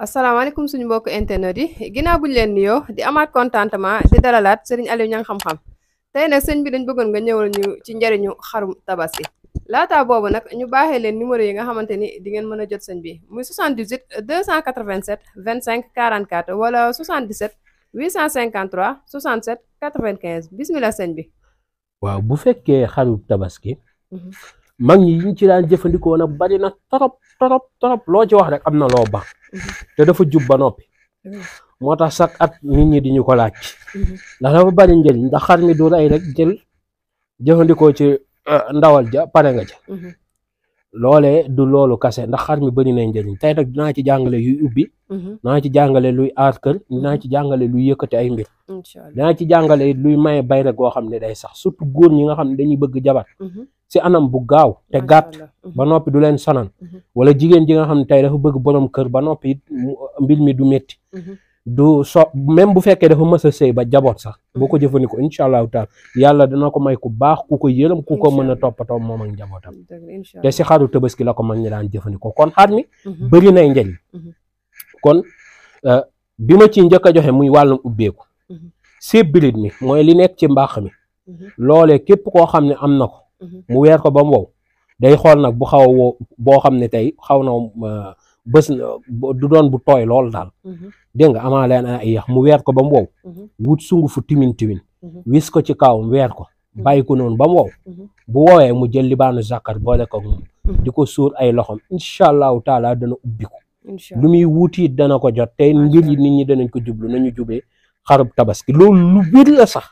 asalaamaaleykum suñu mbokk internet yi ginnaaw buñu leen nuyoo di amaat contentement di dalalaat Serigne Aliou Niang xam-xam tey nag sëñ bi dañ bëggoon nga ñëwal ñu ci njëriñu xarum tabaski laataa boobu nag ñu baaxee leen numéro yi nga xamante ni di ngeen mën a jot sëñ bi muy 78 287 25 44 wala 77 853 67 95 bismillah sëñ bi. waaw bu fekkee xaru tabaski mag ñi ñu ci daan jëfandikoo nag bari na torop loo ci wax rek am na loo baax te dafa jub ba noppi moo tax sax at nit ñi di ñu ko laaj ndax dafa bari njëriñ ndax xar mi du rey rek jël jëfandikoo ci ndawal ja pare nga ca loolee du loolu kase ndax xar mi bari na njëriñ tey nag dinaa ci jàngale yuy ubbi dinaa ci jàngale luy aar kër dinaa ci jàngale luy yëkkati ay mbir dinaa ci jàngale luy maye bayre goo xam ne day sax surtout góor ñi nga xam ne dañuy bëgg jabar si anam bu gaaw te gàtt ba noppi du leen sonal wala jigéen ji nga xam ne tey dafa bëgg borom kër ba noppi it mbir mi du métti du même bu fekkee dafa mës a sëy ba jaboot sax boo ko jëfandikoo incha allahu taala yàlla dina ko may ku baax ku ko yërëm ku ko mën a toppatoo moom ak njabootam te si xaru tabaski la ko mag ñi daan jëfandikoo kon xar mi bëri nay njëriñ kon bi ma ci njëkk a joxe muy wàllum ubbeeku sébbilit mi mooy li nekk ci mbaax mi loolee képp koo xam ne am na ko mu weer ko ba mu wow day xool nag bu xaw a wow boo xam ne tey xaw na bés du doon bu tooy lool daal dégg nga amaa leen ay yax mu weer ko ba mu wow wut sungufu timin wis ko ci kawam weer ko bàyyi ko noonu ba mu wow bu woowee mu jël libaanu zakar boole ko moom di ko suur ay loxom incha allahu taala dana ubbiku lu muy wuti dana ko jot te mbir yi nit ñi danañ ko jublu nañu jubee xarub tabaski loolu lu bir la sax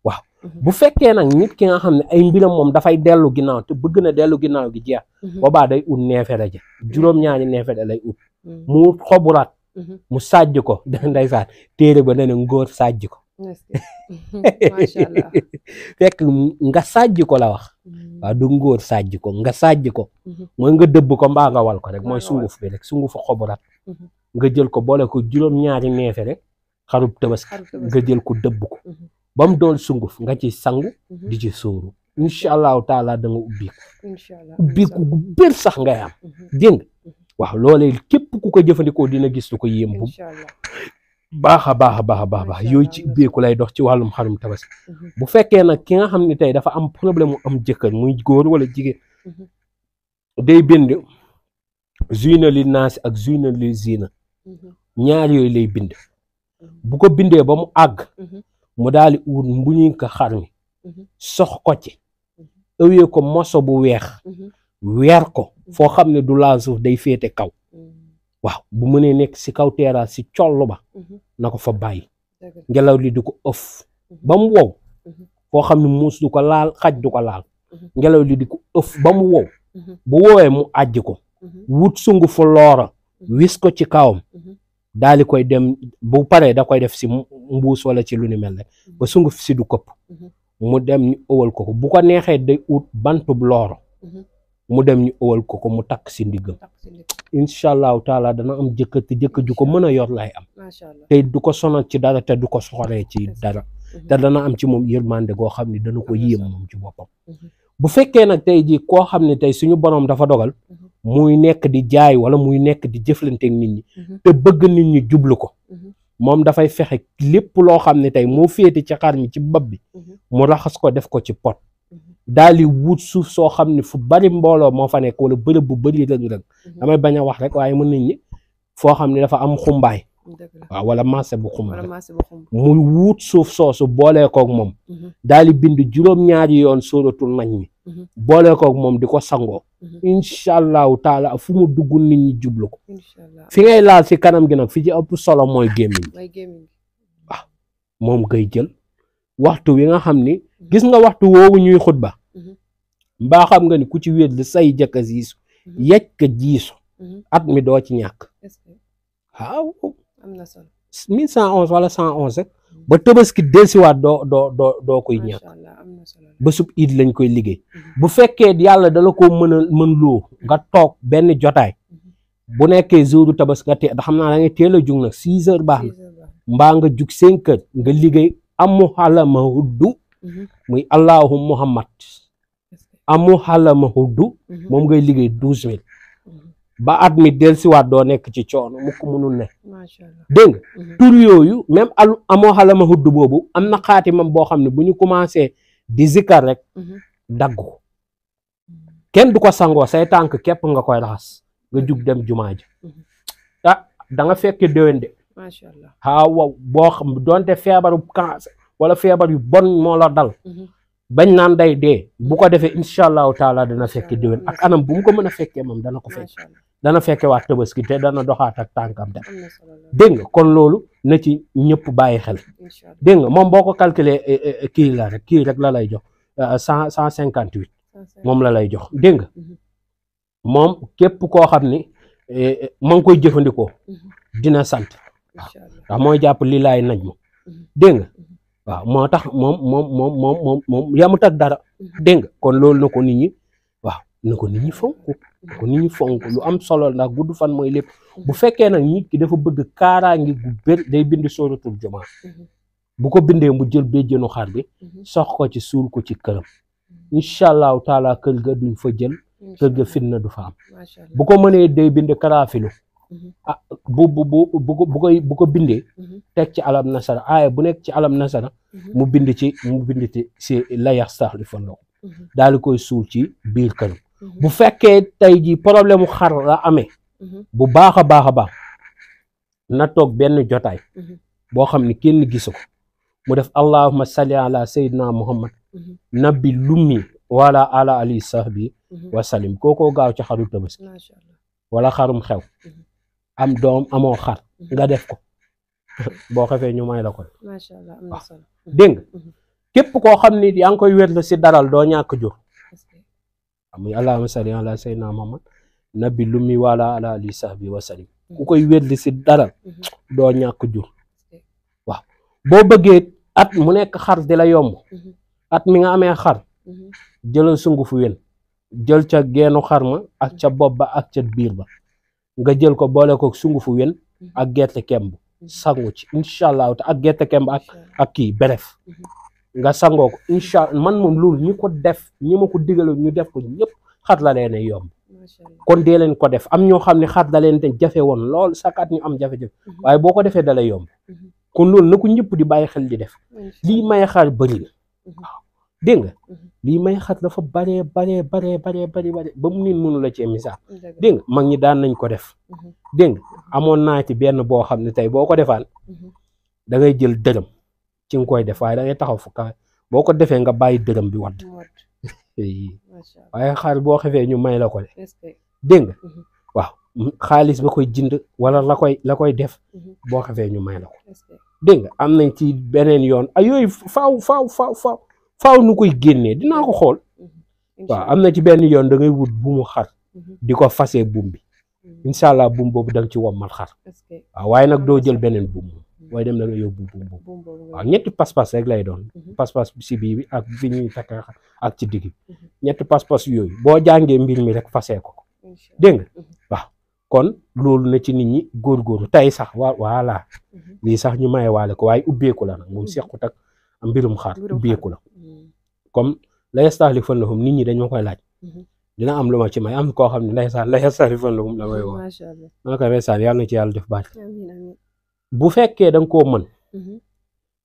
waaw bu fekkee nag nit ki nga xam ne ay mbiram moom dafay dellu ginnaaw te bëgg na dellu ginnaaw gi jeex boobaa day ut neefere ja juróom-ñaari neefere lay ut mu ut xoburaat mu sàjj ko ndeysaan téere ba ne ngóor sàjj ko macha allah fekk nga sàjj ko la wax waaw du ngóor sàjj ko nga sàjj ko mooy nga dëbb ko mbaa nga wal ko rek mooy sunguf bi rek sungufu xoburaat nga jël ko boole ko juróom-ñaari neefere xarub tabaski nga jël ko dëbb ko ba mu doon sunguf nga ci sangu di ci sóoru incha allahu taala da nga ubbiku gu bër sax ngay am dégg nga waaw loolee képp ku ko jëfandikoo dina gis lu ko yéem bu baax a baax yooyu ci ubbeeku lay dox ci wàllum xarum tabaski bu fekkee nag ki nga xam ne tey dafa am problème mu am jëkkër muy góor wala jigéen day bind zuyna li naasi ak zuyna li zina ñaar yooyu lay bind bu ko bindee ba mu àgg mu daal di wut mbuñu ko xar mi sox ko ci ëwee ko moso bu weex weer ko foo xam ne du laal suuf day féete kaw waaw bu mënee nekk si kaw terrasse si coll ba na ko fa bàyyi ngelaw li di ko ëf ba mu wow foo xam ne muus du ko laal xaj du ko laal ngelaw li di ko ëf ba mu wow bu woowee mu àjj ko wut sungu fu loora wis ko ci kawam daal di koy dem bu paree da koy def si mbuus wala ci lu ni mel rek ba sunguf si du këpp mu dem ñu ëwal ko bu ko neexee day ut bantub looro mu dem ñu ëwal ko mu takk si ndiggam incha allahu taala dana am jëkkër te jëkkër ju ko mën a yor lay am te du ko sonal ci dara te du ko soxoree ci dara te dana am ci moom yërmande goo xam ne dana ko yéem moom ci boppam bu fekkee nag tey ji koo xam ne tey suñu borom dafa dogal muy nekk di jaay wala muy nekk di jëflanteeg nit ñi te bëgg nit ñi jublu ko moom dafay fexe lépp loo xam ne tey moo féete ci xar mi ci bopp bi mu raxas ko def ko ci pot daal di wut suuf soo xam ne fu bari mbooloo moo fa nekk wala bërëb bu bari rëng-rëng damay bañ a wax rek waaye mën nañ ñi foo xam ne dafa am xumbaay waaw wala marché bu xumb muy wut suuf soosu boolee koog moom daal di bind juróom-ñaari yoon sóoratul nañ mi boolee koog moom di ko sangoo incha allahu taala fu mu dugg nit ñi jublu ko fi ngay laal si kanam gi nag fi ci ëpp solo mooy gémmiñ waaw moom ngay jël waxtu wi nga xam ni gis nga waxtu woowu ñuy xutba mbaa xam nga ni ku ci wéet li say jëkka jiisu yej ka jiisu at mi doo ci ñàkk waaw 1111 wala 111 rek ba tabaski delsiwaat doo koy ñàkk ba sub iid lañ koy liggéey bu fekkee yàlla dala ko mën loo nga toog benn jotaay bu nekkee jouru tabaski nga da xam naa da ngay teel a jug nag 6 heures baax na mbaa nga jug 5 heures nga liggéey amu xalama huddu muy allahu muhammad amu xalama huddu moom ngay liggéey 12000 ba at mi dellusiwaat doo nekk ci coono mukk munul ne. macha allah dégg nga tur yooyu même amoo xalama hudd boobu am na xaatimam boo xam ne bu ñu commencé di zikkar rek dagg ko kenn du ko sangoo say tànk képp nga koy raxas nga jug dem jumaa ji da nga fekke déwén de. macha allah waaw boo xam doonte feebaru cancer wala feebar yu bon moo la dal bañ naan day dee bu ko defee incha allahu taala dana fekke déwén ak anam bu mu ko mën a fekkee moom dana ko fekk dana fekke waat tabaski te dana doxaat ak tànkam dem dégg nga kon loolu na ci ñëpp bàyyi xel dégg nga moom boo ko calculer kii rek la lay jox 158 moom la lay jox dégg nga moom képp koo xam ni ma ngi koy jëfandikoo dina sant waaw ndax mooy jàpp li laay naj ma dégg nga waaw moo tax moom yamut ak dara dégg nga kon loolu na ko nit ñi waaw na ko nit ñi fonk lu am solo ndax gudd fan mooy lépp bu fekkee nag nit ki dafa bëgg kaaraange gu bër day bind sóoratul jumaa bu ko bindee mu jël béjjënu xar bi sox ko ci suul ko ci këram incha allahu taala kër ga duñ fa jël kër ga fitna du fa am bu ko mënee day bind karaafilu ah bu ko bindee teg ci alam nasara aaya bu nekk ci alam nasara mu bind ci si la yastaxlifannahu daal di koy suul ci biir këram bu fekkee tey ji problème mu xar la amee bu baax a baax na toog benn jotaay boo xam ni kenn gisu ko mu def allahumma salli ala sayyidina muhammad nabi lummi wala ala ali sahbi wasalim kookoo gaaw ci xaru tabaski wala xarum xew am doom amoo xar nga def ko boo xefee ñu may la ko macha allah am na solo dégg nga képp koo xam ni yaa ngi koy wér la si daral doo ñàkk jur muy allahumma salli ala sayyidina muhammad nabi lummi wala ala ali sahbi wasalim ku koy wér li si daral doo ñàkk jur waaw boo bëggee at mu nekk xar di la yomb at mi nga amee xar jëlal sungufu wen jël ca geenu xar ma ak ca bopp ba ak ca biir ba nga jël ko boole ko sungufu wen ak gerte kemb sangu ci incha allah te ak gerte kemb ak kii beref nga sangoo ko incha allah man moom loolu ñi ko def ñi ma ko digaloon ñu def ko ñëpp xar la leen yomb kon dee leen ko def am ñoo xam ne xar da leen te jafe woon lool sakaat ñu am jafe-jafe waaye boo ko defee da lay yomb kon loolu na ko ñëpp di bàyyi xel di def lii may xar bëri na waaw dégg nga lii may xar dafa baree ba mu nit mënu la cee misaal dégg nga mag ñi daan nañ ko def dégg nga amoon naa ci benn boo xam ne tey boo ko defaan da ngay jël dërëm ci nga koy def waaye da ngay taxaw fu kawe boo ko defee nga bàyyi dërëm bi wadd waaye xar boo xefee ñu may la ko de dégg nga waaw xaalis ba koy jënd wala la koy def boo xefee ñu may la ko dégg nga am nañ ci beneen yoon ay yooyu faaw nu koy génnee dinaa ko xool waaw am na ci benn yoon da ngay wut buumu xar di ko fasee buum bi incha allah buum boobu da nga ci wommal xar waaw waaye nag doo jël beneen buum booy dem da nga yóbbu buum boobu waaw ñetti pas-pas rek lay doon pas-pas si bii bi ak fi ñuy takk ak ci digg ñetti pas-pas yooyu boo jàngee mbir mi rek fasee ko dégg nga waaw kon loolu na ci nit ñi góorgóorlu tey sax voilà lii sax ñu maye waale ko waaye ubbeeku la nag moom sequt ak mbirum xar ubbeeku la comme la yastaxlifannahum nit ñi dañ ma koy laaj dina am lu ma ci may am koo xam ne ndeysaan la yastaxlifannahum la may wax ma ko ndeysaan yàlla na ci yàlla def baat bu fekkee da nga koo mën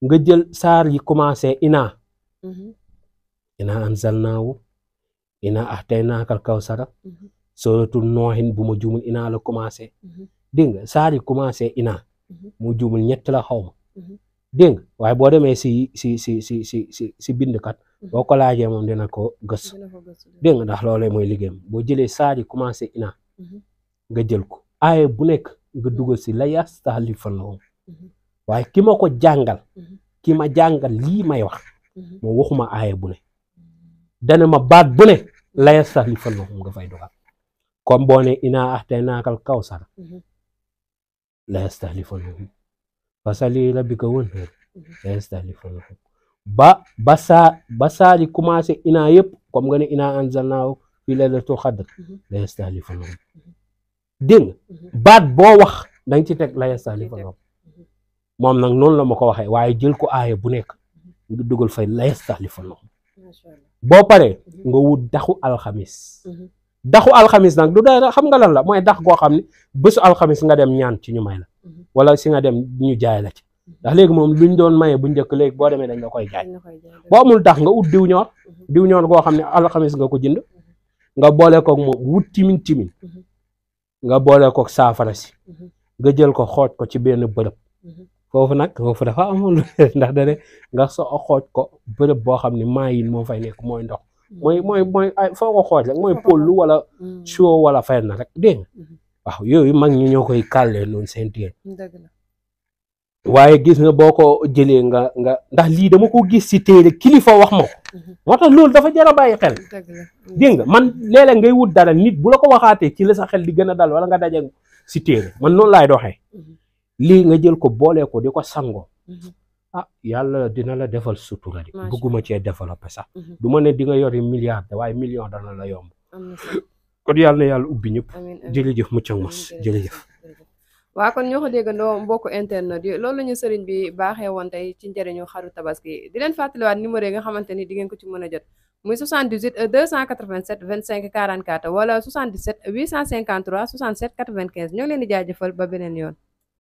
nga jël saar yi commencé ina anzalnaahu ina ahtaynaakal kawsara suratul noohin bu ma juumul ina la commencé dégg nga saar yi commencé ina mu juumul ñett la xaw ma dégg nga waaye boo demee si bindkat boo ko laajee moom dina ko gës dégg nga ndax loolee mooy liggéeyam boo jëlee saar yi commencé ina nga jël ko aaye bu nekk nga dugal si la yastaxlifannahum waaye ki ma ko jàngal ki ma jàngal lii may wax moom waxuma aaye bu ne dana ma baat bu ne la yastaxlifannahum nga fay dugal comme boo ne ina ahtaynaakal kawsara la yastaxlifannahum fasalli li rabbika wanhar la yastaxlifannahum ba saari commencé ina yëpp comme nga ne ina anzalnaahu fi laylatul qadr la yastaxlifannahum dégg nga baat boo wax danga ci teg la yastaxlifannahum moom nag noonu la ma ko waxee waaye jël ko aaya bu nekk nga dugal fay la yastaxlifannahum boo paree nga wut daxu alxamis daxu alxamis nag du dara xam nga lan la mooy dax goo xam ne bésu alxamis nga dem ñaan ci ñu may la wala si nga dem ñu jaay la ci ndax léegi moom luñ doon maye bu njëkk léegi boo demee dañ la koy jaay boo amul dax nga ut diw ñor goo xam ne alxamis nga ko jënd nga boole koog moom wut timin nga boole koog saafara si nga jël ko xooj ko ci benn bërëb foofu nag foofu dafa amul ndax da nga xooj ko bërëb boo xam ne maayin moo fay nekk mooy ndox mooy ay foo ko xooj rek mooy pollu wala soo wala fay na rek dégg nga waaw yooyu mag ñi ñoo koy kàllee noonu seen téere waaye gis nga boo ko jëlee nga ndax lii dama ko gis si téere kilifa wax ma ko moo tax loolu dafa jar a bàyyi xel dégg nga man léeg-léeg ngay wut dara nit bu la ko waxaatee ci la sa xel di gën a dal wala nga daje si téere man noonu laay doxee lii nga jël ko boole ko di ko sangoo yàlla dina la defal sutura di bëgguma cee développé sax du ma ne di nga yori milliard waaye million dana la yomb kon yàlla na yàlla ubbi ñëpp jërëjëf mucc ak mos jërëjëf waa kon ñoo ko déggandoo mbokku internet yi loolu la ñu sëriñ bi baaxee woon tey ci njëriñu xaru tabaski di leen fàttaliwaat numéro yi nga xamante ni di ngeen ko ci mën a jot muy 78 287 25 44 wala 77 853 67 95 ñoo leen di jaajëfal ba beneen yoon